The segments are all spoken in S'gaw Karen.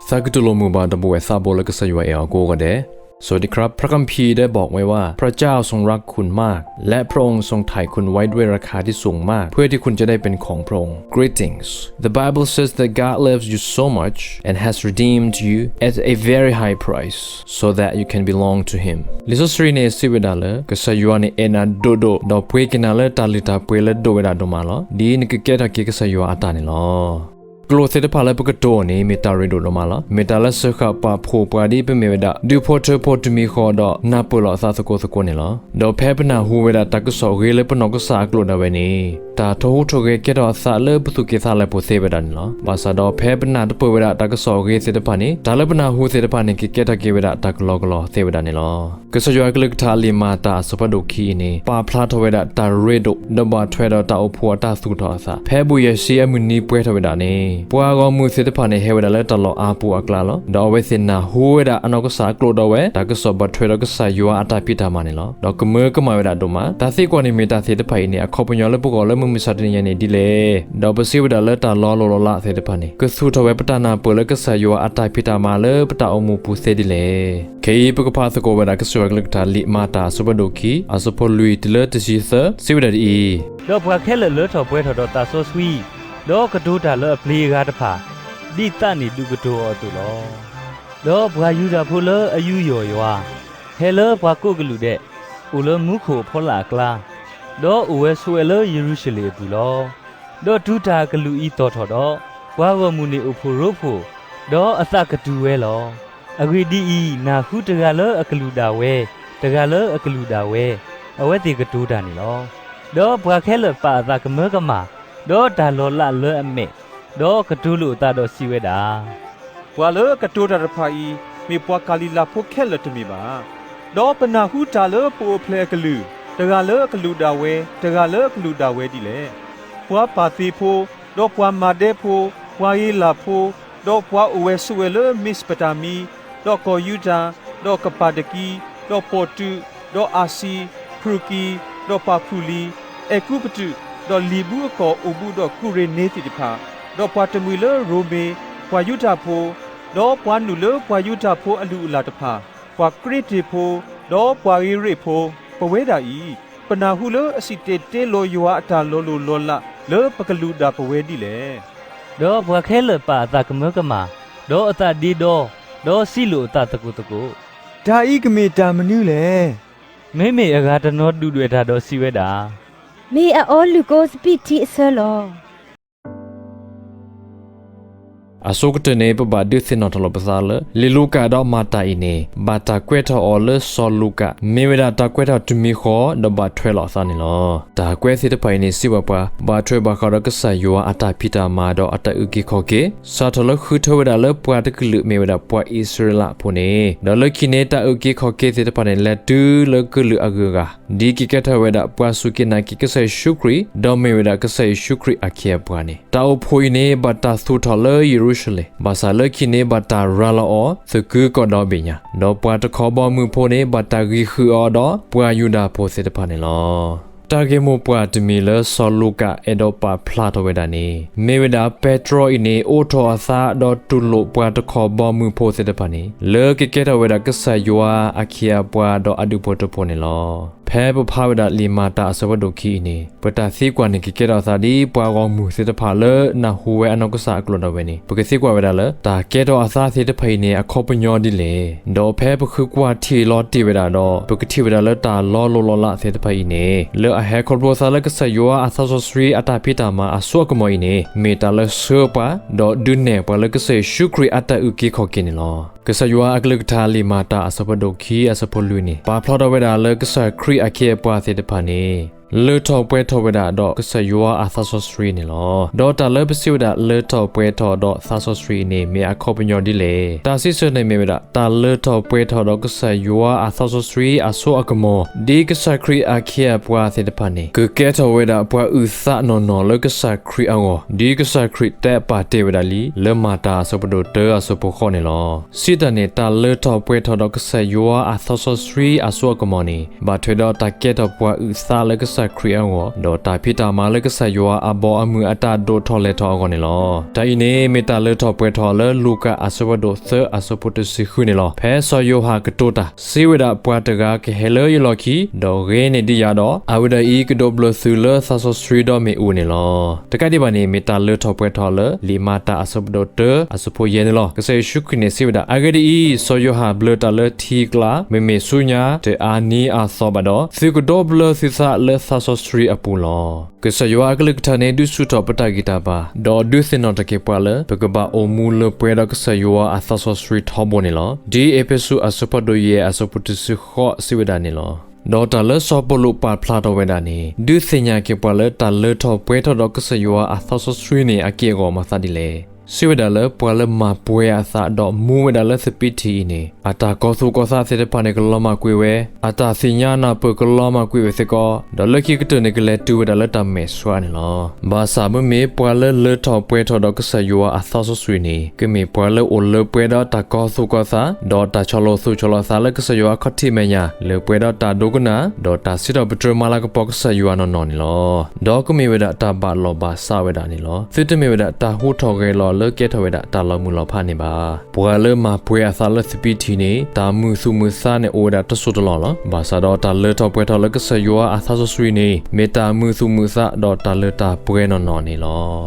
သးကတူၢ်လိာ်မုာ်ဘၣ်ဒီပုၢ်ဝဲၢ်သးဘိလၢကစၢ်ယွၤအဲၣ်အီၤကိးဂၤဒဲး. สวัสดีครับ พระคัมภีร์ได้บอกไว้ว่า พระเจ้าทรงรักคุณมาก และพระองค์ทรงไถ่คุณไว้ด้วยราคาที่สูงมาก เพื่อที่คุณจะได้เป็นของพระองค์ Greetings. The Bible says that God loves you so much and has redeemed you at a very high price so that you can belong to Him. လံာ်စီဆှံန့ၣ်စံးဝဲဒၣ်လၢ ကစၢ်ယွၤန့ၣ်အဲၣ်နၤဒိၣ်ဒိၣ် ဒီးပှ့ၤက့ၤနၤလၢတၢ်လုၢ်တၢ်ပှ့ၤလၢဒိၣ်ဝဲဒၣ်ဒိၣ်မးလီၤ. ဒ်နကကဲထီၣ်က့ၤကစၢ်ယွၤအတၢ်န့ၣ်လီၤ. ကျိာ်သ့ၣ်တဖၣ်လၢပကတိၤအီၤန့ၣ် မ့ၢ်တၢ်ရ့ဒိၣ်ဒိၣ်မးလီၤ. မ့ၢ်တၢ်လၢစၢဃာ်ပာ်ဖှိၣ်ပှၤဒ်ပမ့ၢ်ဝဲဒၣ် ဒူၣ်ဖိထၢဖိတမံၤဃီဒီး နၢ်ပၢၢ်လီၤအသးသကိးသကိးန့ၣ်လီၤ. ဒီးဖဲပနၢ်ဟူဝဲဒၣ်တၢ်ကစီၣ်အဂ့ၤလၢပနီၢ်ကစၢ်အကျိာ်ဒၣ်ဝဲန့ၣ် တၢ်ထိၣ်ဟူးထိၣ်ဂဲၤကဲထီၣ်အသးလၢပသူၣ်ကံၢ်သးလဲပူၤသ့ဝဲဒၣ်န့ၣ်လီၤ. ဘၣ်ဆၣ်ဒီးဖဲပနၢ်တပၢၢ်ဝဲဒၣ်တၢ်ကစီၣ်အဂ့ၤသ့ၣ်တဖၣ်န့ၣ် တၢ်လၢပနၢ်ဟူသ့ၣ်တဖၣ်န့ၣ် ကကဲထီၣ်က့ၤဝဲဒၣ်တၢ်ကလီကလီသ့ဝဲဒၣ်န့ၣ်လီၤ. ကစၢ်ယွၤအကလုၢ်ကထါလံာ်မၤတၢ်အဆၢဖးဒိၣ်ခံအံၤန့ၣ် ပာ်ဖျါထီၣ်ဝဲဒၣ်တၢ်ရ့ဒိၣ် ဒီးဘၣ်ထွဲဒီးတၢ်အိၣ်ဖှိၣ်အတၢ်သူၣ်ထီၣ်အသး ဖဲဘူၣ်ယဲၢ်ဆံအမုၢ်နံၤပှဲၤထီၣ်ဝဲဒၣ်န့ၣ် ပှၤဂီၢ်မုၢ်သ့ၣ်တဖၣ်န့ၣ် ဟဲဝဲဒၣ်လၢတၢ်လီၢ်အါပူၤအကျါလီၤ. ဒီးအဝဲသ့ၣ်နၢ်ဟူဝဲဒၣ်အနီၢ်ကစၢ်အကျိာ်ဒၣ်ဝဲ တၢ်ကစီၣ်ဘၣ်ထွဲဒီးကစၢ်ယွၤအတၢ်ဖံးတၢ်မၤန့ၣ်လီၤ. ဒီးကမၢကမၣ်ဝဲဒၣ်ဒိၣ်မး တၢ်သံကွၢ်န့ၣ်မ့ၢ်တၢ်သ့ၣ်တဖၣ်အံၤန့ၣ် အခီပညီလၢပဂီၢ်လၢမုၢ်မဆါတနံၤညါန့ၣ်ဒ်လဲၣ်. ဒီးပစံးဝဲဒၣ်လၢတၢ်လီၤလိၢ်လီၤလးသ့ၣ်တဖၣ်န့ၣ် ကသူၣ်ထီၣ်ဝဲပတၢ်နၢ်ပၢၢ်လၢကစၢ်ယွၤအတၢ်ဖံးတၢ်မၤလၢပတၢ်အိၣ်မူပူၤသ့ဒ်လဲၣ်. ခဲအံၤ ပကဖးသကိးဝဲဒၣ်ကစၢ်ယွၤအကလုၢ်ကထါလံာ်မၤတၢ်အဆၢဖးဒိၣ်ခံ အဆၢဖိလွံၢ်တုၤလၢတဆံသၢ စံးဝဲဒၣ်ဒ်အံၤ, ဒီးပှၤခဲလၢာ်လၢထီၣ်ပှဲၤထီၣ်ဒီးသးစီဆှံ, ဒီးကတိၤတၢ်လၢအပျ့ၤအဂၤတဖၣ်, ဒ်သးန့ၣ်ဒုးကတိၤအီၤအသိးလီၤ. ဒီးပှၤယူဒၤဖိလၢအယူးယီၣ်ယွၤ, ဟဲလၢပှၤကိးကလုာ်ဒဲး, အိၣ်လၢမူခိၣ်အဖီလာ်အကျါ, ဒီးအိၣ်ဝဲဆိးဝဲလၢယရူၤၡလ့ၣ်အပူၤလီၤ. ဒီးတုၤတၢ်အကလုာ်အံၤသီၣ်ထီၣ်ဒီး, ပှၤဂီၢ်မုၢ်န့ၣ်အိၣ်ဖှိၣ်ရိဖှိၣ်, ဒီးအသးကတူၢ်ဝဲလီၤ. အဂ့ၢ်ဒ်အံၤ, နၢ်ဟူတဂၤလၢအကလုၢ်ဒၣ်ဝဲ, တဂၤလၢအကလုၢ်ဒၣ်ဝဲ, အဝဲသ့ၣ်ကတိၤတၢ်န့ၣ်လီၤ. ဒီးပှၤခဲလၢာ်ပာ်အသးကမၢကမၣ်, ဒီးတၢ်လီၤလးလၢအမဲာ်, ဒီးကတိၤလိာ်အသးဒီးစံးဝဲဒၣ်, ပှၤလၢအကတိၤတၢ်တဖၣ်အံၤ, မ့ၢ်ပှၤကၤလံၤလးဖိခဲလၢာ်တမ့ၢ်ဘၣ်. ဒီးပနၢ်ဟူတၢ်လၢပအိၣ်ဖျဲၣ်အကလုာ်, တဂၤလၢအကလုၢ်ဒၣ်ဝဲ, တဂၤလၢအကလုၢ်ဒၣ်ဝဲဒ်လဲၣ်. ပှၤပၢ်သ့ၣ်ဖိ, ဒီးပှၤမၤဒဲဖိ, ပှၤဧ့လးဖိ, ဒီးပှၤအိၣ်ဝဲဆိးဝဲလၢမ့းစပတၤမံ, ဒီးကီၢ်ယူဒၤ, ဒီးကပၤဒကံ, ဒီးပီၣ်တူး, ဒီးအၤစံ, ဖရူၤကံ, ဒီးပၤဖူၤလံ, အဲၤကူပတူး, ဒီးလံာ်ဘုအကီၢ်အိၣ်ဘူးဒီးကူရ့ၤနံသံးတဖၣ်, ဒီးပှၤတမှံၤလၢရိမ့ၤ, ပှၤယူဒၤဖိ, ဒီးပှၤနုာ်လၢပှၤယူဒၤဖိအလုၢ်အလၢ်တဖၣ်, ပှၤကရ့တ့ၣ်ဖိ, ဒီးပှၤဧ့ရ့းဖိ, ပဝဲဒၣ်အံၤ, ပနၢ်ဟူလၢအစံၣ်တဲၤတဲလီၤယွၤအတၢ်လီၤလိၢ်လီၤလးလၢပကလုၢ်ဒၣ်ပဝဲဒ်လဲၣ်. ဒီးပှၤခဲလၢာ်ပာ်အသးကမၢကမၣ်, ဒီးအသးဒ့ဒီ, ဒီးစံးလိာ်အသးသကိးသကိး, တၢ်အံၤကမ့ၢ်တၢ်မနုၤလဲၣ်. မ့မ့ၢ်အဂၤတနီၤဒုၣ်ဒွဲၣ်တၢ်ဒီးစံးဝဲဒၣ်, မ့ၢ်အအီလုၢ်ကိစပံးထံအဆၢလီၤ. အဆိကတၢၢ်န့ၣ် ပဘၣ်ဒုးသ့ၣ်နီၣ်ထီၣ်လီၤပသးလၢ လံာ်လူၤကၣ်ဒီးမၤတၢ်အံၤန့ၣ် ဘၣ်တၢ်ကွဲးထီၣ်အီၤလၢစီၤလူၤကၣ် မ့ၢ်ဝဲဒၣ်တၢ်ကွဲးထီၣ်တမံၤဃီ ဒီးဘၣ်ထွဲလီၤအသးန့ၣ်လီၤ. တၢ်ကွဲးသ့ၣ်တဖၣ်အံၤန့ၣ် စံးဘၣ်ပှၤ ဘၣ်ထွဲဘၣ်ဃးဒီးကစၢ်ယွၤအတၢ်ဖံးတၢ်မၤဒီးအတၢ်အုၣ်က့ၤခီၣ်က့ၤ စးထီၣ်လၢဃုထၢဝဲဒၣ်လၢပှၤတကလုာ်မ့ၢ်ဝဲဒၣ်ပှၤအံၣ်စရ့လးဖိန့ၣ် ဒီးလၢခံန့ၣ် တၢ်အုၣ်က့ၤခီၣ်က့ၤသ့ၣ်တဖၣ်န့ၣ် လဲၤတုၤလၢကလုာ်အဂုၤအဂၤ ဒ်ကကဲထီၣ်ဝဲဒၣ်ပှၤစူၢ်က့ၤနာ်က့ၤကစၢ်ယ့ၣ်ၡူးခရံာ် ဒီးမ့ၢ်ဝဲဒၣ်ကစၢ်ယ့ၣ်ၡူးခရံာ်အခ့အပှၤန့ၣ် တၢ်အိၣ်ဖှိၣ်အံၤန့ၣ် ဘၣ်တၢ်သူၣ်ထီၣ်လၢယရူၤၡလ့ၣ် ဘၣ်ဆၣ်လၢခံန့ၣ် ဘၣ်တၢ်ရၤလီၤအီၤ သကုၤကီၢ်ဒီဘ့ၣ်ညါ ဒီးပှၤတခီဘီမုၢ်ဖိန့ၣ် ဘၣ်တၢ်ဂံၢ်ဃုာ်အီၤဒီးပှၤယူဒၤဖိသ့ၣ်တဖၣ်န့ၣ်လီၤ. တၢ်ဂ့ၢ်မိၢ်ပှၢ်တမံၤလၢစီၤလူၤကၣ်အဲၣ်ဒိးပာ်ဖျါထီၣ်ဝဲဒၣ်န့ၣ် မ့ၢ်ဝဲဒၣ်ပဲတြီအံၤန့ၣ် အိးထီၣ်အသးဒီးတူၢ်လိာ်ပှၤတခီဘီမုၢ်ဖိသ့ၣ်တဖၣ်န့ၣ် လၢကကဲထီၣ်ဝဲဒၣ်ကစၢ်ယွၤအခ့အပှၤဒီးအဒူၣ်ဖိထၢဖိန့ၣ်လီၤ. ဖဲပဖးဝဲဒၣ်လံာ်မၤတၢ်အဆၢဖးဒိၣ်ခံအံၤန့ၣ် ပတၢ်သံကွၢ်န့ၣ် ကကဲထီၣ်အသးဒ်ပှၤဂီၢ်မုၢ်သ့ၣ်တဖၣ်လၢနၢ်ဟူဝဲအနီၢ်ကစၢ်အကျိာ်ဒၣ်ဝဲန့ၣ် ပကသံကွၢ်ဝဲဒၣ်လၢ တၢ်ကဲထီၣ်အသးသ့ၣ်တဖၣ်အံၤန့ၣ် အခီပညီဒ်လဲၣ်. ဒီးဖဲပဃုကွၢ်ထံၣ်လီၤတံၢ်ဝဲဒၣ်ဒီး ပကထံၣ်ဝဲဒၣ်လၢတၢ်လီၤလိၢ်လီၤလးသ့ၣ်တဖၣ်အံၤန့ၣ် လၢအဟဲခီဖျိသးလၢကစၢ်ယွၤအသးစီဆှံအတၢ်ဖံးတၢ်မၤအစိအကမီၤအံၤန့ၣ် မ့ၢ်တၢ်လၢဆှၢပှၤ ဒီးဒုးနဲၣ်ပှၤလၢကစၢ်ယ့ၣ်ၡူးခရံာ်အတၢ်အုၣ်က့ၤခီၣ်က့ၤန့ၣ်လီၤ. ကစၢ်ယွၤအကလုၢ်ကထါလံာ်မၤတၢ်အဆၢဖးဒိၣ်ခံအဆၢဖိလွံၢ်န့ၣ် ပာ်ဖျါထီၣ်ဝဲဒၣ်လၢကစၢ်ခရံာ်အခ့အပှၤသ့ၣ်တဖၣ်န့ၣ် လၢထီၣ်ပှဲၤထီၣ်ဝဲဒၣ်ဒီးကစၢ်ယွၤအသးစီဆှံန့ၣ်လီၤ. ဒီးတၢ်လၢပစံးဝဲဒၣ်လၢထီၣ်ပှဲၤထီၣ်ဒီးသးစီဆှံအံၤန့ၣ် မ့ၢ်အခီပညီဒ်လဲၣ်. တၢ်စံးဆၢန့ၣ်မ့ၢ်ဝဲဒၣ် တၢ်လၢထီၣ်ပှဲၤထီၣ်ဒီးကစၢ်ယွၤအသးစီဆှံအစိအကမီၤ ဒ်ကစၢ်ခရံာ်အခ့အပှၤသ့ၣ်တဖၣ်န့ၣ် ကကဲထီၣ်ဝဲဒၣ်ပှၤအုၣ်သးနီၢ်နီၢ်လၢကစၢ်ခရံာ်အဂီၢ် ဒ်ကစၢ်ခရံာ်တဲပာ်တ့ၢ်ဝဲဒၣ်လံ လၢမၤတၢ်အဆၢဖးဒိၣ်တၢအဆၢဖိဃိးန့ၣ်လီၤ. စံးတၢ်န့ၣ် တၢ်လၢထီၣ်ပှဲၤထီၣ်ဒီးကစၢ်ယွၤအသးစီဆှံအစိအကမီၤန့ၣ် ဘၣ်ထွဲဒီးတၢ်ကဲထီၣ်ပှၤအုၣ်သးလၢ ကစၢ်ခရံာ်အဂီၢ်, ဒီးတၢ်ဖံးတၢ်မၤလၢကစၢ်ယွၤအဘီအမုၢ်အတၢ်ဒိၣ်ထီၣ်လဲၢ်ထီၣ်အဂီၢ်န့ၣ်လီၤ. တၢ်အံၤန့ၣ် မ့ၢ်တၢ်လၢထီၣ်ပှဲၤထီၣ်လၢလူၤကၣ်အဆၢဖးဒိၣ်သၢအဆၢဖိတဆံဃုန့ၣ်လီၤ. ဖဲစီၤယိၤဟၣ်ကတိၤတၢ်, စံးဝဲဒၣ်, ပှၤတဂၤကဟဲလၢယလီၢ်ခံ, ဒီးဂ့ၤန့ၢ်ဒံးယၤဒီး, အဝဲဒၣ်အံၤကဒိးဘျၢသုလၢသးစီဆှံဒီးမ့ၣ်အူန့ၣ်လီၤ. တကးဒံးဘၣ်န့ၣ် မ့ၢ်တၢ်လၢထီၣ်ပှဲၤထီၣ်လၢလံာ်မၤတၢ်အဆၢဖးဒိၣ်တၢအဆၢဖိယဲၢ်န့ၣ်လီၤ. ကစၢ်ယ့ၣ်ၡူးခရံာ်န့ၣ်စံးဝဲဒၣ်, အဂ့ၢ်ဒ်အံၤ, စီၤယိၤဟၣ်ဘျၢတၢ်လၢထံအကျါ, မ့မ့ၢ်ဆူညါတအါနံၤအသီဘၣ်ဒီး, သုကဒိးဘျၢသုသးလၢသးစီဆှံအပူၤလီၤ. ကစၢ်ယွၤအကလုၢ်ကထါန့ၣ် ဒုးဆူၣ်ထီၣ်ပတၢ်ဂံၢ်တၢ်ဘါ, ဒီးဒုးသ့ၣ်နီၣ်ထီၣ်က့ၤပှၤလၢ ပကဘၣ်အိၣ်မူလၢပှဲၤဒီးကစၢ်ယွၤအသးစီဆှံထီဘိန့ၣ်လီၤ. ဒ်အ့းဖ့းစူးအဆၢဖးဒိၣ်ယဲၢ်အဆၢဖိတဆံဃိးစံးဝဲဒၣ်န့ၣ်လီၤ. ဒီးတၢ်လၢစီၤပီလူးပာ်ဖျါထီၣ်ဝဲဒၣ်န့ၣ် ဒုးသ့ၣ်ညါက့ၤပှၤလၢတၢ်လၢထီၣ်ပှဲၤထီၣ်ဒီးကစၢ်ယွၤအသးစီဆှံန့ၣ်အက့ၢ်အဂီၢ်မၤသးဒ်လဲၣ်. စံးဝဲဒၣ်လၢပှၤလၢမၤပှဲၤအသးဒီးမူဝဲဒၣ်လၢသပံးထံးအံၤန့ၣ် အတၢ်ကီၤသူၣ်ကီၤသးသ့ၣ်တဖၣ်န့ၣ် ကလီၤမၢ်ကွံာ်ဝဲ, အတၢ်သ့ၣ်ညါနၢ်ပၢၢ်ကလီၤမၢ်ကွံာ်ဝဲစ့ၢ်ကီး, ဒီးလၢခံကတၢၢ်န့ၣ် ကလဲၤတုၤဝဲဒၣ်လၢတၢ်မဲာ်ဆှးန့ၣ်လီၤ. ဘၣ်ဆၣ်မ့မ့ၢ်ပှၤလၢလၢထီၣ်ပှဲၤထီၣ်ဒီးကစၢ်ယွၤအသးစီဆှံန့ၣ် ကမ့ၢ်ပှၤလၢအိၣ်လၢပှဲၤဒီးတၢ်ကီၤသူၣ်ကီၤသး, ဒီးတၢ်ဆီၣ်လီၤသူၣ်ဆီၣ်လီၤသးလၢကစၢ်ယွၤအခီၣ်ထံးမဲာ်ညါ, လၢပှဲၤဒီးတၢ်ဒိကနၣ်, ဒီးတၢ်စံးထီၣ်ပတြၢၤမၤလၤကပီၤကစၢ်ယွၤနီၢ်နီၢ်န့ၣ်လီၤ. ဒီးကမ့ၢ်ဝဲဒၣ်တၢ်ဘၣ်လီၢ်ဘၣ်စးဝဲဒၣ်န့ၣ်လီၤ. သုတမ့ၢ်ဝဲဒၣ်တၢ်ဟူထီၣ်ဂဲၤလီၤလၢကဲထီၣ်ဝဲဒၣ်တၢ်လီၤမုၢ်လီၤဖးန့ၣ်ဘၣ်. ပှၤလၢမၤပှဲၤအသးလၢသပံးထံးန့ၣ် တၢ်မုာ်သူၣ်မုာ်သးန့ၣ်အိၣ်ဝဲဒၣ်တစိၢ်တလီၢ်လီၤ. ဘၣ်ဆၣ်ဒီးတၢ်လၢထီၣ်ပှဲၤထီၣ်လၢကစၢ်ယွၤအသးစီဆှံန့ၣ် မ့ၢ်တၢ်မုာ်သူၣ်မုာ်သးဒီးတၢ်လၢတၢ်ပှဲၤနီၢ်နီၢ်န့ၣ်လီၤ.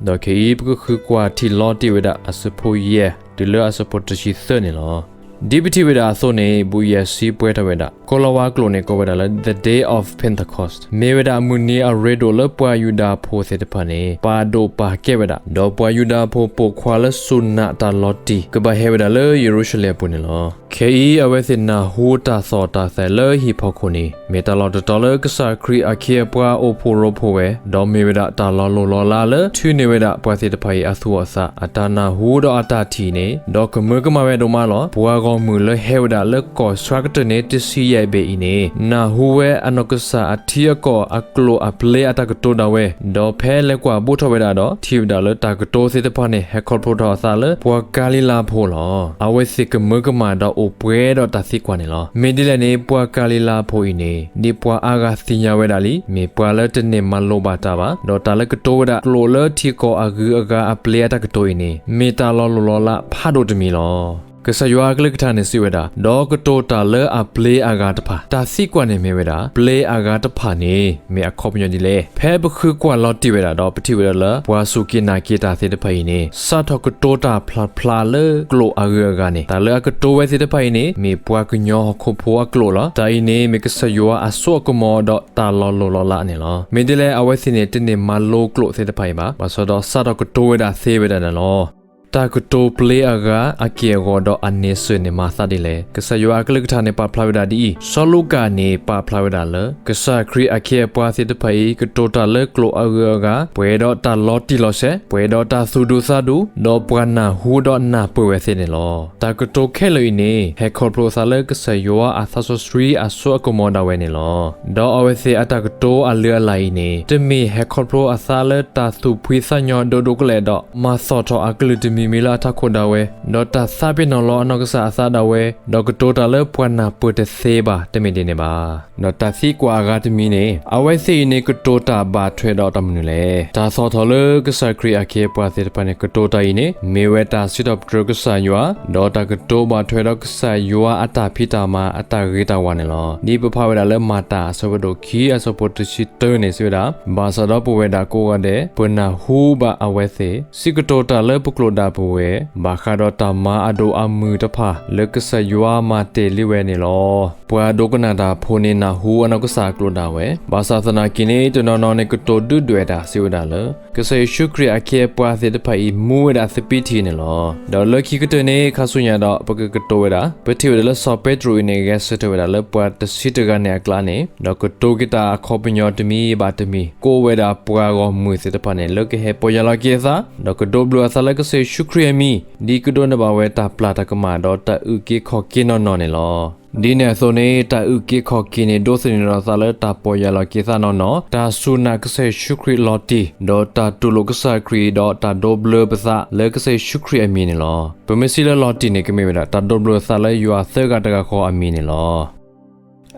ဒီးခဲအံၤ ပကဃုကွၢ်ထံၣ်လီၤတံၢ်ဝဲဒၣ်အဆၢဖိယဲၢ် တုၤလၢအဆၢဖိတဆံသၢန့ၣ်လီၤ. ဒ်ပထံၣ်ဝဲဒၣ်အသိးန့ၣ် ဘုးယဲၢ်ဆံပှဲၤထီၣ်ဝဲဒၣ် ကိလၤဝါကျိာ်န့ၣ် ကိးဝဲဒၣ်လၢ The Day of Pentecost မ့ၢ်ဝဲဒၣ်မုၢ်နံၤအရ့ဒိၣ်လၢပှၤယူဒၤဖိသ့ၣ်တဖၣ်န့ၣ် ပာ်ဒိၣ်ပာ်ကဲဝဲဒၣ်, ဒီးပှၤယူဒၤဖိပိာ်ခွါလၢစူၢ်နာ်တၢ်လီၤတံၢ် ကဘၣ်ဟဲဝဲဒၣ်လၢယရူၤၡလ့ၣ်အပူၤန့ၣ်လီၤ. ခဲအံၤ အဝဲသ့ၣ်နၢ်ဟူတၢ်သီၣ်တၢ်သဲးလၢဟံၣ်ဖီခိၣ်န့ၣ် မ့ၢ်တၢ်လီၢ်တတီၤလၢကစၢ်ခရံာ်အခ့အပှၤအိၣ်ဖှိၣ်ရိဖှိၣ်ဝဲ, ဒီးမ့ၢ်ဝဲဒၣ်တၢ်လီၤလိၢ်လီၤလးလၢထုးန့ၢ်ဝဲဒၣ်ပှၤသ့ၣ်တဖၣ်အံၤအသူၣ်အသး, အတၢ်နၢ်ဟူဒီးအတၢ်ထံၣ်န့ၣ် ဒီးကမၢကမၣ်ဝဲဒိၣ်မးလီၤ. ပှၤဂီၢ်မုၢ်လၢဟဲဝဲဒၣ်လၢကီၢ်ဆှါကတၢၢ်န့ၣ် တဆံယဲၢ်ဘ့ၣ်အံၤန့ၣ် နၢ်ဟူဝဲအနီၢ်ကစၢ်အထံအကီၢ်အကျိာ်အပျ့အတၢ်ကတိၤဒၣ်ဝဲ, ဒီးဖဲလဲၤကွၢ်ဘူးထီၣ်ဝဲဒၣ်ဒီး ထံၣ်ဝဲဒၣ်လၢတၢ်ကတိၤသ့ၣ်တဖၣ်န့ၣ် ဟဲခီဖျိထီၣ်အသးလၢပှၤကၤလံၤလါဖိလီၤ. အဝဲသ့ၣ်ကမၢကမၣ်ဒီးအိၣ်ပှဲၤဒီးတၢ်သံကွၢ်န့ၣ်လီၤ. မ့ၢ်ဒ်လဲၣ်န့ၣ် ပှၤကၤလံၤလါဖိအံၤန့ၣ် ဒ်ပှၤအါဂၤသ့ၣ်ညါဝဲဒၣ်လံ, မ့ၢ်ပှၤလၢတန့ၢ်မၤလိဘၣ်တၢ်ဘၣ်, ဒီးတၢ်လၢကတိၤဝဲဒၣ်ကျိာ်လၢထံကီၢ်အဂုၤအဂၤအပျ့အတၢ်ကတိၤအံၤန့ၣ် မ့ၢ်တၢ်လီၤလိၢ်လီၤလးဖးဒိၣ်တမံၤလီၤ. ကစၢ်ယွၤအကလုၢ်ကထါန့ၣ်စံးဝဲဒၣ်, ဒီးကတိၤတၢ်လၢအပျ့အဂၤတဖၣ်, တၢ်သံကွၢ်န့ၣ်မ့ၢ်ဝဲဒၣ် ပျ့အဂၤတဖၣ်န့ၣ် မ့ၢ်အခီပညီဒ်လဲၣ်. ဖဲပဃုကွၢ်လီၤတံၢ်ဝဲဒၣ်ဒီး ပထံၣ်ဝဲဒၣ်လၢပှၤစူၢ်က့ၤနာ်က့ၤတၢ်သ့ၣ်တဖၣ်အံၤန့ၣ် စးထီၣ်ကတိၤတၢ်ဖျါဖျါလၢကျိာ်အဂုၤအဂၤန့ၣ် တၢ်လၢအကတိၤဝဲသ့ၣ်တဖၣ်အံၤန့ၣ် မ့ၢ်ပှၤကညီဟီၣ်ခိၣ်ဖိအကျိာ်လီၤ. တၢ်အံၤန့ၣ် မ့ၢ်ကစၢ်ယွၤအစိအကမီၤဒီးတၢ်လီၤလိၢ်လီၤလးန့ၣ်လီၤ. မ့ၢ်ဒ်လဲၣ် အဝဲသ့ၣ်န့ၣ် တန့ၢ်မၤလိကျိာ်သ့ၣ်တဖၣ်အံၤဘၣ်, ဘၣ်ဆၣ်ဒီးစးထီၣ်ကတိၤဝဲဒၣ်သ့ဝဲဒၣ်န့ၣ်လီၤ. တၢ်ကတိၤပျ့အဂၤအက့ၢ်အဂီၤဒီးအန့ဆၢၣ်န့ၣ် မၤသးဒ်လဲၣ်. ကစၢ်ယွၤအကလုၢ်ကထါန့ၣ် ပာ်ဖျါဝဲဒၣ်ဒ်အံၤ, စီၤလူၤကၣ်န့ၣ် ပာ်ဖျါဝဲဒၣ်လၢ ကစၢ်ခရံာ်အခ့အပှၤသ့ၣ်တဖၣ်အံၤ ကတိၤတၢ်လၢကျိာ်အဂုၤအဂၤ, ပှဲၤဒီးတၢ်လီၤတံၢ်လီၤဆဲး, ပှဲၤဒီးတၢ်သူၣ်ဒူသးဒူ, ဒီးပှၤနၢ်ဟူဒီးနၢ်ပၢၢ်ဝဲသ့န့ၣ်လီၤ. တၢ်ကတိၤခဲလၢာ်အံၤန့ၣ် ဟဲခီဖျိအသးလၢကစၢ်ယွၤအသးစီဆှံအစိအကမီၤဒၣ်ဝဲန့ၣ်လီၤ. ဒီးအဝဲသ့ၣ်အတၢ်ကတိၤအလုၢ်အလၢ်အံၤန့ၣ် တမ့ၢ်ဟဲခီဖျိအသးလၢတၢ်သူၣ်ဖှံသးညီဒိၣ်ဒိၣ်ကလဲာ်ဒီး မၤသီၣ်ထီၣ်အကလုၢ်တမံၤမံၤလၢအထးခိၣ်ဒၣ်ဝဲ, ဒီးတၢ်သးပ့ၤနီၣ်လီၤအနီၢ်ကစၢ်အသးဒၣ်ဝဲ, ဒီးကတိၤတၢ်လၢပှၤနၢ်ပၢၢ်တသ့ဘၣ်, တမ့ၢ်ဒ်န့ၣ်ဘၣ်. ဒီးတၢ်သံကွၢ်အဂၤတမံၤန့ၣ် အဝဲသ့ၣ်အံၤန့ၣ် ကတိၤတၢ်ဘၣ်ထွဲဒီးတၢ်မနုၤလဲၣ်. တၢ်သီၣ်ထီၣ်လၢကစၢ်ခရံာ်အခ့အပှၤသ့ၣ်တဖၣ်န့ၣ် ကတိၤတၢ်အံၤန့ၣ် မ့ၢ်ဝဲတၢ်စံးထီၣ်ပတြၢၤကစၢ်ယွၤ, ဒီးတၢ်ကတိၤဘၣ်ထွဲဒီးကစၢ်ယွၤအတၢ်ဖံးတၢ်မၤအတၢ်ဂ့ၤတၢ်ဝါန့ၣ်လီၤ. ဒ်ပဖးဝဲဒၣ်လၢမၤတၢ်အဆၢဖးဒိၣ်ခံ အဆၢဖိတဆံတၢန့ၣ် စံးဝဲဒၣ်, ဘၣ်ဆၣ်ဒီးပဝဲဒၣ်ကိးဂၤဒဲး ပနၢ်ဟူဘၣ်အဝဲသ့ၣ် စံးကတိၤတၢ်လၢပကျိာ်ဒၣ်ပဝဲ ဘၣ်ဃးဒီးတၢ်မၤအဒိၣ်အမုၢ်တဖၣ်လၢကစၢ်ယွၤမၤတ့ၢ်လံဝဲန့ၣ်လီၤ. ပှၤဒိကနၣ်တၢ်ဖိန့ၣ် နၢ်ဟူအနီၢ်ကစၢ်အကျိာ်ဒၣ်ဝဲ, ဘၣ်ဆၣ်သနာ်က့န့ၣ် တနီၤနီၤန့ၣ် ကတိၤဒုၣ်ဒွဲၣ်တၢ် စံးဝဲဒၣ်လၢ ကစၢ်ယ့ၣ်ၡူးခရံာ်အခ့အပှၤသ့ၣ်တဖၣ်အံၤ မူဝဲဒၣ်သပံးထံးန့ၣ်လီၤ. ဒီးလၢခံကတၢၢ်န့ၣ် ခါဆူညါဒီး ပကကတိၤဝဲဒၣ် ပထံၣ်ဝဲဒၣ်လၢစီၤပ့းတရူးအံၤန့ၣ် ဂဲၤဆၢထၢၣ်ဝဲဒၣ်လၢပှၤတဆံတဂၤန့ၣ်အကျါန့ၣ် ဒီးကတိၤက့ၤတၢ်အခီပညီတမံၤဘၣ်တမံၤ ကိးဝဲဒၣ်ပှၤဂီၢ်မုၢ်သ့ၣ်တဖၣ်န့ၣ် လၢကဟဲပီၢ်ယၢ်လီၤက့ၤအသး ဒီးကဒိးဘျၢအသးလၢကစၢ်ယ့ၣ်ၡူးခရံာ်အမံၤ ဒ်ကဒိးန့ၢ်ဘၣ်ဝဲတၢ်ပျၢ်တၢ်ကမၣ် ဒီးတၢ်အုၣ်က့ၤခီၣ်က့ၤနီၢ်နီၢ်န့ၣ်လီၤ. ဒ်န့ၣ်အသိးန့ၣ် တၢ်အုၣ်က့ၤခီၣ်က့ၤန့ၣ် ဒိးသန့ၤထီၣ်အသးလၢတၢ်ပီၢ်ယၢ်လီၤက့ၤသးနီၢ်နီၢ်, တၢ်စူၢ်နာ်ကစၢ်ယ့ၣ်ၡူးခရံာ်လီၤတံၢ်, ဒီးတၢ်တူၢ်လိာ်ကစၢ်ခရံာ် ဒီးတၢ်ဒိးဘျၢပသးလၢကစၢ်ယ့ၣ်ၡူးခရံာ်အမံၤန့ၣ်လီၤ. ပမ့ၢ်စံးလၢလီၤတံၢ်န့ၣ် ကမ့ၢ်ဝဲဒၣ် တၢ်ဒိးဘျၢအသးလၢယွၤသၢဂၤတဂၤဃီအမံၤန့ၣ်လီၤ.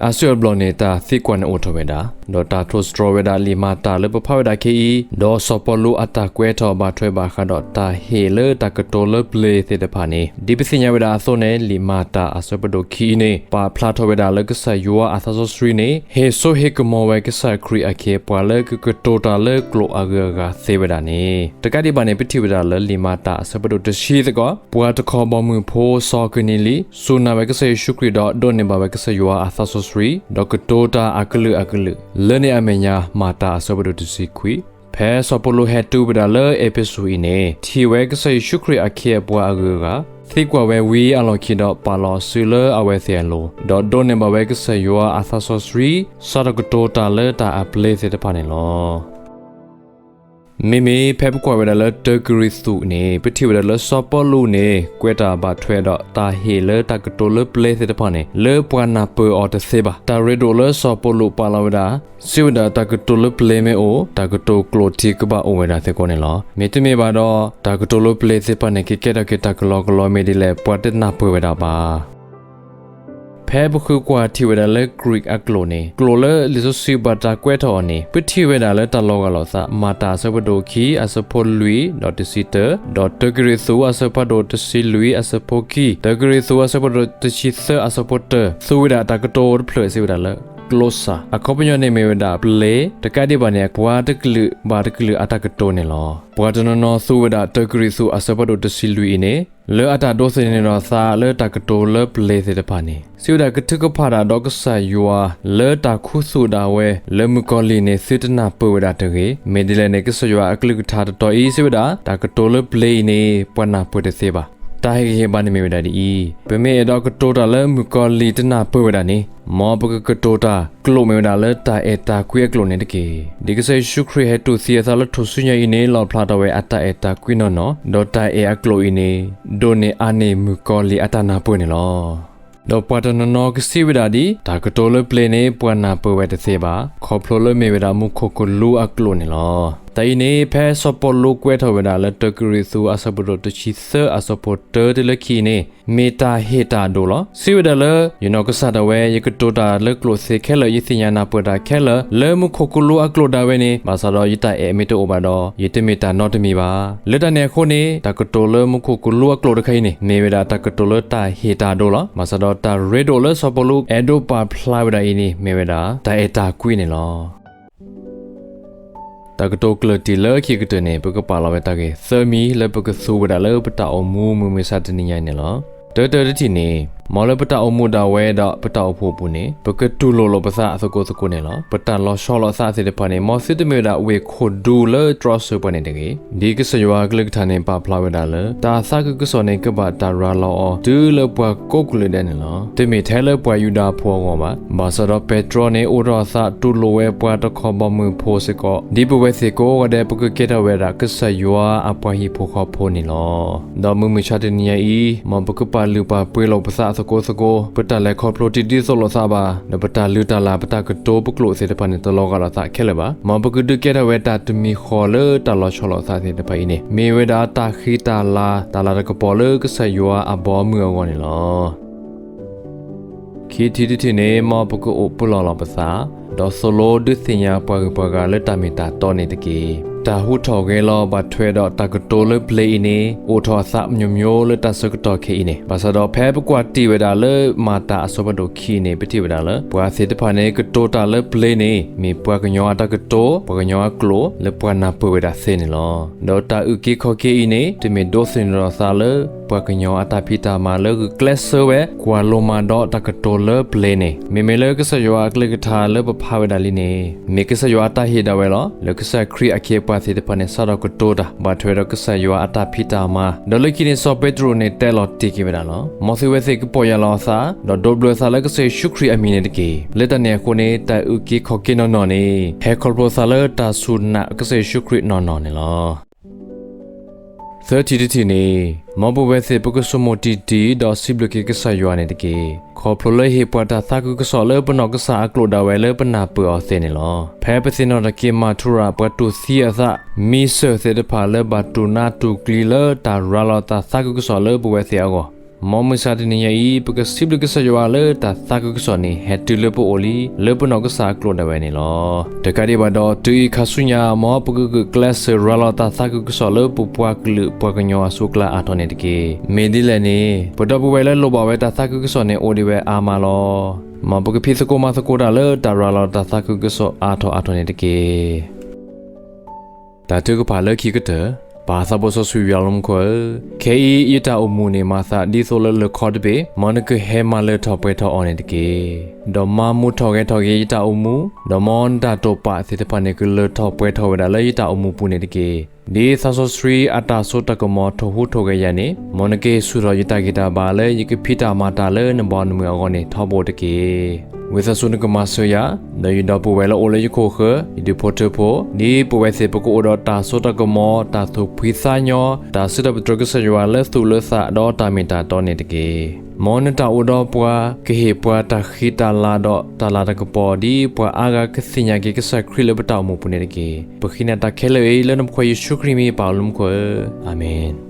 အါစုအါဘျီန့ၣ် တၢ်သံကွၢ်န့ၣ်အိၣ်ထီၣ်ဝဲဒၣ်, ဒီးတၢ်ထိၣ်သတြီၤဝဲဒၣ်လံာ်မၤတၢ်လၢပဖးဝဲဒၣ်ခဲအံၤ, ဒီးစီၤပီလူးအတၢ်ကွဲးထီၣ်ဘၣ်ထွဲဘၣ်ဃးဒီးတၢ်ဟ့ၣ်လၢတၢ်ကတိၤလၢပျ့ၤသ့ၣ်တဖၣ်န့ၣ်, ဒ်ပသ့ၣ်ညါဝဲဒၣ်အသိးန့ၣ် လံာ်မၤတၢ်အဆၢဖးဒိၣ်ခံအံၤန့ၣ် ပာ်ဖျါထီၣ်ဝဲဒၣ်လၢကစၢ်ယွၤအသးစီဆှံန့ၣ် ဟ့ၣ်စိဟ့ၣ်ကမီၤဝဲကစၢ်ခရံာ်အခ့အပှၤလၢကကတိၤတၢ်လၢကျိာ်အဂုၤအဂၤသ့ဝဲဒၣ်န့ၣ်, တကးဒံးဘၣ်န့ၣ် ပထံၣ်ဝဲဒၣ်လၢလံာ်မၤတၢ်အဆၢဖးဒိၣ်တဆံသကိး ပှၤတခီဘီမုၢ်ဖိစီၤကနံလံ စူၢ်နာ်ဝဲကစၢ်ယ့ၣ်ၡူးခရံာ်ဒီး ဒိးန့ၢ်ဘၣ်ဝဲကစၢ်ယွၤအသးစီဆှံ ဒီးကတိၤတၢ်အကလုာ်အကလုာ် လၢန့ၣ်အမဲာ်ညါ မၤတၢ်အဆၢဖးဒိၣ်တဆံခွံ. ဖဲစီၤပီလူးဟဲတုၤဝဲဒၣ်လၢအ့းဖ့းစူးအံၤန့ၣ် ထံၣ်ဝဲကစၢ်ယ့ၣ်ၡူးခရံာ်အခ့အပှၤအဂုၤအဂၤ သံကွၢ်ဝဲဝံၤအလီၢ်ခံဒီးပာ်လီၤအစုလၢအဝဲသ့ၣ်အလိၤ, ဒီးဒိးန့ၢ်ဘၣ်ဝဲကစၢ်ယွၤအသးစီဆှံ စးထီၣ်ကတိၤတၢ်လၢတၢ်အပျ့ၤသ့ၣ်တဖၣ်န့ၣ်လီၤ. မ့မ့ၢ်ဖဲပကွၢ်ဝဲဒၣ်လၢတၢကရံၣ်သူးန့ၣ် ပထံၣ်ဝဲဒၣ်လၢစီၤပီလူးန့ၣ် ကွဲးတၢ်ဘၣ်ထွဲဒီးတၢ်ဟ့ၣ်လၢတၢ်ကတိၤလၢပျ့ၤသ့ၣ်တဖၣ်န့ၣ် လၢပှၤနၢ်ပၢၢ်အီၤတသ့ဘၣ်. တၢ်ရ့ဒိၣ်လၢစီၤပီလူးပာ်လီၤဝဲဒၣ် စံးဝဲဒၣ်တၢ်ကတိၤလၢပျ့ၤမ့ၢ်အိၣ် တၢ်ကတိၤကျိာ်ထံကဘၣ်အိၣ်ဝဲဒၣ်စ့ၢ်ကီးန့ၣ်လီၤ. မ့တမ့ၢ်ဘၣ်ဒီး တၢ်ကတိၤလၢပျ့ၤသ့ၣ်တဖၣ်န့ၣ် ကကဲထီၣ်က့ၤတၢ်ကလီကလီမ့ၢ်ဒ်လဲၣ် ပှၤတနၢ်ပၢၢ်ဝဲဒၣ်ဘၣ်. ဖဲပဃုကွၢ်ထံၣ်ဝဲဒၣ်လၢ Greek အကျိာ်န့ၣ် ကျိာ်လၢလံာ်စီဆှံဘၣ်တၢ်ကွဲးထီၣ်အီၤန့ၣ် ပထံၣ်ဝဲဒၣ်လၢတၢ်လီၤဂာ်လိာ်သး မၤတၢ်အဆၢဖးဒိၣ်ခံ အဆၢဖိလွံၢ်ဒီးတဆံတၢ, ဒီးတၢကရံၣ်သူးအဆၢဖးဒိၣ်တဆံလွံၢ်အဆၢဖိခံ, တၢကရံၣ်သူးအဆၢဖးဒိၣ်တဆံသၢအဆၢဖိတၢ, သူဝဲဒၣ်တၢ်ကတိၤတဖျၢၣ်စံးဝဲဒၣ်လၢ ကျိာ်စၢ် အခီပညီန့ၣ်မ့ၢ်ဝဲဒၣ်ပျ့ၤ တကးဒံးဘၣ်န့ၣ် ပှၤတကလုာ်ဘၣ်တကလုာ်အတၢ်ကတိၤန့ၣ်လီၤ. ပှၤတနီၤနီၤသူဝဲဒၣ်တၢကရံၣ်သူးအဆၢဖးဒိၣ်တဆံလွံၢ်အံၤန့ၣ် လၢအတၢ်ဒိးသန့ၤဒီးသးလၢတၢ်ကတိၤလၢပျ့ၤသ့ၣ်တဖၣ်န့ၣ် စံးဝဲဒၣ်ကထုကဖၣ်တၢ်ဒီးကစၢ်ယွၤ လၢတၢ်ခူသူၣ်ဒၣ်ဝဲ လၢမုၣ်ကီၤလံၢ်န့ၣ် သုတနၢ်ပၢၢ်ဝဲဒၣ်တဂ့ၤ. မ့ၢ်ဒ်လဲၣ်န့ၣ် ကစၢ်ယွၤအကလုၢ်ကထါတတီၤအံၤစံးဝဲဒၣ် တၢ်ကတိၤလၢပျ့ၤအံၤန့ၣ် ပှၤနၢ်ပၢၢ်တသ့ဘၣ်. တၢ်ဟ့ၣ်ဂံၢ်ဟ့ၣ်ဘါန့ၣ်မ့ၢ်ဝဲဒၣ်ဒ်အံၤ, ပမ့ၢ်အဲၣ်ဒိးကတိၤတၢ်လၢမုၣ်ကီၤလံၢ်တနၢ်ပၢၢ်ဝဲဒၣ်န့ၣ် မ်ပကကတိၤတၢ်ကျိာ်မ့ၢ်ဝဲဒၣ်လၢတၢ်အဲၣ်တၢ်ကွံအကျိာ်န့ၣ်တက့ၢ်. ဒ်ကစၢ်ယ့ၣ်ၡူးခရံာ်ဟဲတူၢ်သံအသးလၢထူၣ်စုညါအံၤန့ၣ် လီၣ်ဖျါထီၣ်ဝဲအတၢ်အဲၣ်တၢ်ကွံနီၢ်နီၢ်, ဒီးတၢ်အဲၣ်အကျိာ်အံၤန့ၣ် ဒိးန့ၢ်အါန့ၢ်မုၣ်ကီၤလံၢ်အတၢ်နၢ်ပၢၢ်န့ၣ်လီၤ. ဒီးပှၤတနီၤနီၤကစံးဝဲဒၣ်ဒ် တၢ်ကတိၤလၢပျ့ၤန့ၣ် ပှၤနၢ်ပၢၢ်ဝဲတသ့ဘၣ်, ခီဖျိလၢမ့ၢ်ဝဲဒၣ်မူခိၣ်ကလူးအကျိာ်န့ၣ်လီၤ. တၢ်အံၤန့ၣ် ဖဲစီၤပီလူးကွဲးထီၣ်ဝဲဒၣ်လၢတၢကရံၣ်သူးအဆၢဖးဒိၣ်တဆံသၢအဆၢဖိတၢတုၤလၢခံအံၤန့ၣ် မ့ၢ်တၢ်ဟ့ၣ်တၢ်ဒိလီၤ. စံးဝဲဒၣ်လၢ ယနီၢ်ကစၢ်ဒၣ်ဝဲ ယကတိၤတၢ်လၢကျိာ်သ့ခဲလၢာ် ယသ့ၣ်ညါနၢ်ပၢၢ်တၢ်ခဲလၢာ် လၢမူခိၣ်ကလူးအကျိာ်ဒၣ်ဝဲန့ၣ် ဘၣ်ဆၣ်ဒီးယတၢ်အဲၣ်မ့ၢ်တအိၣ်ဘၣ်ဒီး ယတမ့ၢ်တၢ်နီတမံၤဘၣ်. လၢတၢ်န့ၣ်အဃိန့ၣ် တၢ်ကတိၤလၢမူခိၣ်ကလူးအကျိာ်တခါအံၤန့ၣ် မ့ၢ်ဝဲဒၣ်တၢ်ကတိၤလၢတၢ်ဟ့ၣ်တၢ်ဒိလီၤ. ဘၣ်ဆၣ်ဒီးတၢ်ရ့ဒိၣ်လၢစီၤပီလူးအဲၣ်ဒိးပာ်ဖျါဝဲဒၣ်အံၤန့ၣ် မ့ၢ်ဝဲဒၣ် တၢ်အဲၣ်တၢ်ကွံန့ၣ်လီၤ. တၢ်ကတိၤကျၢၢ်တံၢ်လၢခံကတၢၢ်န့ၣ် ပကပာ်လီၤဝဲတၢ်ဂ့ၢ်သၢမံၤလၢပကသူဝဲဒၣ်လၢပတၢ်အိၣ်မူမုၢ်မဆါတနံၤညါအံၤန့ၣ်လီၤ. တၢတၢတထံၣ်န့ၣ် မ်လၢပတၢ်အိၣ်မူဒၣ်ဝဲဒီးပတၢ်အိၣ်ဖှိၣ်အပူၤန့ၣ် ပကတူၢ်လိာ်လိာ်ပသးသကိးသကိးန့ၣ်လီၤ. ပတၢ်လီၤဆီလိာ်အသးသ့ၣ်တဖၣ်န့ၣ် မ်သုတမ့ၢ်ဝဲဒၣ်ဝ့ၢ်ခိၣ်ဒူလၢတြီဆၢပှၤန့ၣ်တဂ့ၤ. ဒ်ကစၢ်ယွၤအကလုၢ်ကထါန့ၣ် ပာ်ဖျါဝဲဒၣ်လၢ တၢ်သးခုကစီၣ်န့ၣ် ကဘၣ်တၢ်ရၤလီၤအီၤ တုၤလၢပှၤကိးကလုာ်ဒဲးန့ၣ်လီၤ. တမ့ၢ်ထဲလၢပှၤယူဒၤဖိအဂီၢ်ဘၣ်. ဘၣ်ဆၣ်ဒီးပဲတြီန့ၣ် အိးထီၣ်အသးတူၢ်လိာ်ဝဲပှၤတခီဘီမုၢ်ဖိစ့ၢ်ကီး ဒ်ပဝဲသ့ၣ်ကိးဂၤဒဲး ပကကဲထီၣ်ဝဲဒၣ် ကစၢ်ယွၤအပှၤဟံၣ်ဖိဃီဖိန့ၣ်လီၤ. ဒီးမုၢ်မဆါတနံၤညါအံၤ မ်ပကပာ်လုၢ်ပာ်ပှ့ၤလိာ်ပသးသကိးသကိး ပတၢ်လဲၤခီဖျိတံၤဒ်သိးလိာ်သးဘၣ်, ဒီးပတၢ်လုၢ်တၢ်လၢ်ပတၢ်ကတိၤပကျိာ်သ့ၣ်တဖၣ်န့ၣ် တလီၤဂာ်လိာ်သးခဲလၢာ်ဘၣ်. မ်ပကဒုးကဲထီၣ်ဝဲတၢ်တမံၤဃီလၢတၢ်လီၤဆီလိာ်သးသ့ၣ်တဖၣ်အံၤန့ၣ် မ့ၢ်ဝဲဒၣ်တၢ်ဃံတၢ်လၤ တၢ်လၤတၢ်ကပီၤလၢကစၢ်ယွၤအဘီအမုၢ်အဂီၢ်န့ၣ်လီၤ. ခံထံၣ်တထံၣ်န့ၣ် မ်ပကအိၣ်ပလီၢ်လီၤပသး, ဒီးသိၣ်လိဒုးသ့ၣ်ညါပှၤဂုၤပှၤဂၤလၢတၢ်မ့ၢ်တၢ်တီန့ၣ်တက့ၢ်. တၢ်ဟူထီၣ်ဂဲၤလီၤဘၣ်ထွဲဒီးတၢ်ကတိၤလၢပျ့ၤအံၤန့ၣ် အိၣ်ထီၣ်အသးမျိးမျိးလၢတၢ်ဆၢကတီၢ်ခဲအံၤန့ၣ် ဘၣ်ဆၣ်ဒီးဖဲပကွၢ်တံၢ်ဝဲဒၣ်လၢမၤတၢ်အဆၢဖးဒိၣ်ခံအံၤန့ၣ် ပထံၣ်ဝဲဒၣ်လၢ ပှၤသ့ၣ်တဖၣ်န့ၣ် ကတိၤတၢ်လၢပျ့ၤန့ၣ် မ့ၢ်ပှၤကညီအတၢ်ကတိၤ ပှၤကညီအကျိာ် လၢပှၤနၢ်ပၢၢ်ဝဲဒၣ်သ့န့ၣ်လီၤ. ဒီးတၢ်အုၣ်က့ၤခီၣ်က့ၤအံၤန့ၣ် တမ့ၢ်ဒိးသန့ၤထီၣ်သးလၢ ပှၤကညီအတၢ်ဖံးတၢ်မၤလၢဂုာ်ကျဲးစၢးဝဲ ကွၢ်လိာ်မၤဒီးတၢ်ကတိၤလၢပျ့ၤန့ၣ် မ့မ့ၢ်လၢကစၢ်ယွၤအကလုၢ်ကထါလၢပဖးဝဲဒၣ်လံန့ၣ် မ့ၢ်ကစၢ်ယွၤအတၢ်ဟ့ၣ်ဒၣ်ဝဲလီၤ. လၢကစၢ်ခရံာ်အခ့အပှၤသ့ၣ်တဖၣ်န့ၣ် စးထီၣ်ကတိၤတၢ် ဘၣ်ထွဲဒီးကစၢ်ယွၤအတၢ်ဖံးတၢ်မၤ ဒီးလၢခံန့ၣ် စီၤပ့းတရူးန့ၣ် တဲလီၤတ့ၢ်က့ၤဝဲဒၣ်လီၤ. မ်သုဝဲသ့ၣ်ကပီၢ်ယၢ်လီၤအသး ဒီးဒိးဘျၢသးလၢကစၢ်ယ့ၣ်ၡူးခရံာ်အမံၤန့ၣ်တက့ၢ်. လၢတၢ်န့ၣ်အဃိန့ၣ် တၢ်အုၣ်က့ၤခီၣ်က့ၤနီၢ်နီၢ်န့ၣ် ဟဲခီဖျိသးလၢတၢ်စူၢ်နာ်ကစၢ်ယ့ၣ်ၡူးခရံာ်နီၢ်နီၢ်န့ၣ်လီၤ. သၢထံၣ်တထံၣ်န့ၣ် မ်ပဝဲသ့ၣ်ပကဆိမိၣ်တံၢ်တံၢ် ဒီးစံးဘျုးက့ၤကစၢ်ယွၤန့ၣ်တက့ၢ်. ခီဖျိလၢဟ့ၣ်ပှၤတၢ်သးခုကစီၣ်လၢပနီၢ်ကစၢ်အကျိာ်ဒၣ်ဝဲလၢပနၢ်ပၢၢ်အီၤသ့န့ၣ်လီၤ. ဖဲပသ့ၣ်နီၣ်ထီၣ်က့ၤမၤထူရၤ ပှၤတူၢ်သံအသး မံစၢၢ်သ့ၣ်တဖၣ်လၢဘၣ်တူၢ်နါတူၢ်ကျံၤလၢတၢ်ရၤလီၤတၢ်သးခုကစီၣ်လၢပဝဲသ့ၣ်အဂီၢ် မ်မုၢ်ဆါတနံၤညါအံၤ ပကစံးဘျုးကစၢ်ယွၤလၢတၢ်သးခုကစီၣ်န့ၣ် ဟဲတုၤလၢပအိၣ်လံ လၢပနီၢ်ကစၢ်အကျိာ်ဒၣ်ဝဲန့ၣ်လီၤ. တကးဒံးဘၣ်ဒီး တုၤအံၤခါဆူညါ မ်ပကဂုာ်ကျဲးစၢးရၤလီၤတၢ်သးခုကစီၣ်လၢပပှၤကလုာ်ပှၤကညီအစိၤကျါအါထီၣ်န့ၣ်တက့ၢ်. မ့ၢ်ဒ်လဲၣ်န့ၣ် ပဒီပုၢ်ဝဲၢ်လၢလိၣ်ဘၣ်ဝဲတၢ်သးခုကစီၣ်န့ၣ် အိၣ်ဒံးဝဲအါမးလီၤ. မ်ပကဖံးသကိးမၤသကိးတၢ်လၢတၢ်ရၤလီၤတၢ်သးခုကစီၣ်အါထီၣ်အါထီၣ်န့ၣ်တက့ၢ်. တၢ်ထုကဖၣ်လၢခံကတၢၢ်, ပၢ်သးဘိစီဆှံယွၤလၢမူခိၣ်ဧၢ, ခဲအံၤယတၢ်အိၣ်မူန့ၣ် မၤသးဒ်သိးလၢလၢၢ်ခီတဘ့ၣ်, မ်နကဟဲမၤလၢထီၣ်ပှဲၤထီၣ်အီၤန့ၣ်တက့ၢ်. ဒီးမၤမူထီၣ်ဂဲၤထီၣ်က့ၤယတၢ်အိၣ်မူ, ဒီးမ်နတၢ်တိာ်ပာ်သ့ၣ်တဖၣ်န့ၣ် ကလၢထီၣ်ပှဲၤထီၣ်ဝဲဒၣ်လၢယတၢ်အိၣ်မူပူၤန့ၣ်တက့ၢ်. ဒ်သးစီဆှံအတၢ်စိတၢ်ကမီၤထိၣ်ဟူးထိၣ်ဂဲၤယၤန့ၣ်, မ်နကဟ့ၣ်ဆူၣ်ထီၣ်ယတၢ်ဂံၢ်တၢ်ဘါလၢယကဖံးတၢ်မၤတၢ်လၢနဘီနမုၢ်အဂီၢ်န့ၣ် ထီဘိတက့ၢ်. ဝံသးစူၤနကမၤစၢၤယၤ, ဒီးယဒီပုၢ်ဝဲၢ်လၢအိၣ်လၢယခိၣ်ဃၢၤ, ယဒူၣ်ဖိထၢဖိ, ဒ်ပဝဲသ့ၣ်ပကအိၣ်ဒီးတၢ်စိတၢ်ကမီၤ, တၢ်သူၣ်ဖှံသးညီ, တၢ်စံးထီၣ်ပတြၢၤကစၢ်ယွၤလၢသူၣ်လၢသးဒီးတၢ်မ့ၢ်တၢ်တီန့ၣ်တက့ၢ်. မ်နတၢ်အိၣ်ဒီးပှၤ, ကဟ့ၣ်ပှၤတၢ်ဃံတၢ်လၤဒီးတၢ်လၤတၢ်ကပီၤ ဒ်ပှၤအါဂၤကသ့ၣ်ညါက့ၤကစၢ်ခရံာ်လၢပတၢ်အိၣ်မူပူၤန့ၣ်တက့ၢ်. ပဃ့နၤတၢ်ခဲလၢာ်အံၤ လၢနဖိခွါယ့ၣ်ၡူးခရံာ်မံၤ ပၢ်လၢမူခိၣ်ဧၢ, အၤမ့ၣ်.